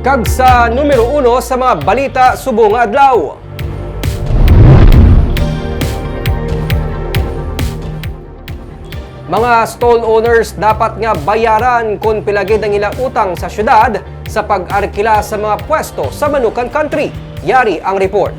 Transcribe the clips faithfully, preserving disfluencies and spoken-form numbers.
Kag sa numero uno sa mga balita subong nga adlaw. Mga stall owners dapat nga bayaran kon pila gid ang ilang utang sa syudad sa pag-arkila sa mga pwesto sa Manukan Country. Yari ang report.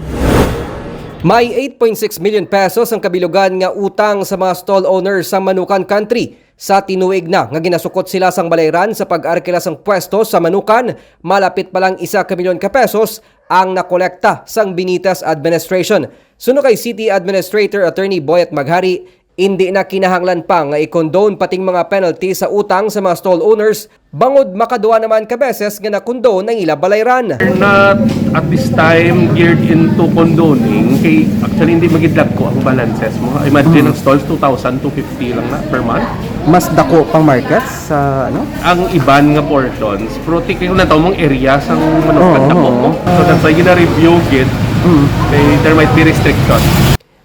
May eight point six million pesos ang kabilugan nga utang sa mga stall owners sa Manukan Country. Sa tinuig na nga ginasukot sila sang balayran sa pag-arkila sang pwesto sa Manukan, malapit pa lang isa ka milyon ka pesos ang nakolekta sang Benitez administration. Suno kay City Administrator Attorney Boyet Maghari, indi na kinahanglan pa nga i-condone pating mga penalty sa utang sa mga stall owners, bangod makaduwa naman ka beses nga na-condone ang ila balayran. Not at this time geared into condoning. Kay actually, hindi magidagko ang balances mo. Imagine, ang stalls, two thousand, two fifty lang na per month. Mas dako pang market sa ano? Ang iban nga portions, pero tikling na tao mong area sang Manukan, Oo, dako oo. mo. So that's why gina-review gid. Kay there might be restriction.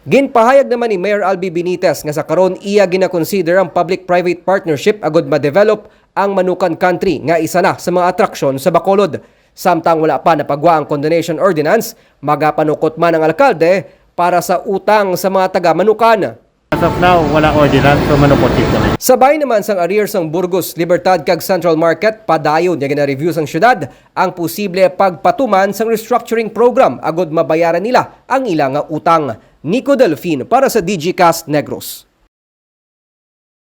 Ginpahayag naman ni Mayor Albi Benitez nga sa karon iya ginakonsider ang public-private partnership agud ma-develop ang Manukan Country nga isa na sa mga atraksyon sa Bacolod. Samtang wala pa napagwa ang condonation ordinance, magapanukot man ang alkalde para sa utang sa mga taga Manukan. As of now, wala ordinance, so manukot kami. Sabay naman sang arrears sang Burgos, Libertad kag Central Market, padayon nga gina-review sang syudad ang posible pagpatuman sang restructuring program agud mabayaran nila ang ila nga utang. Nico Delfin para sa Digicast Negros.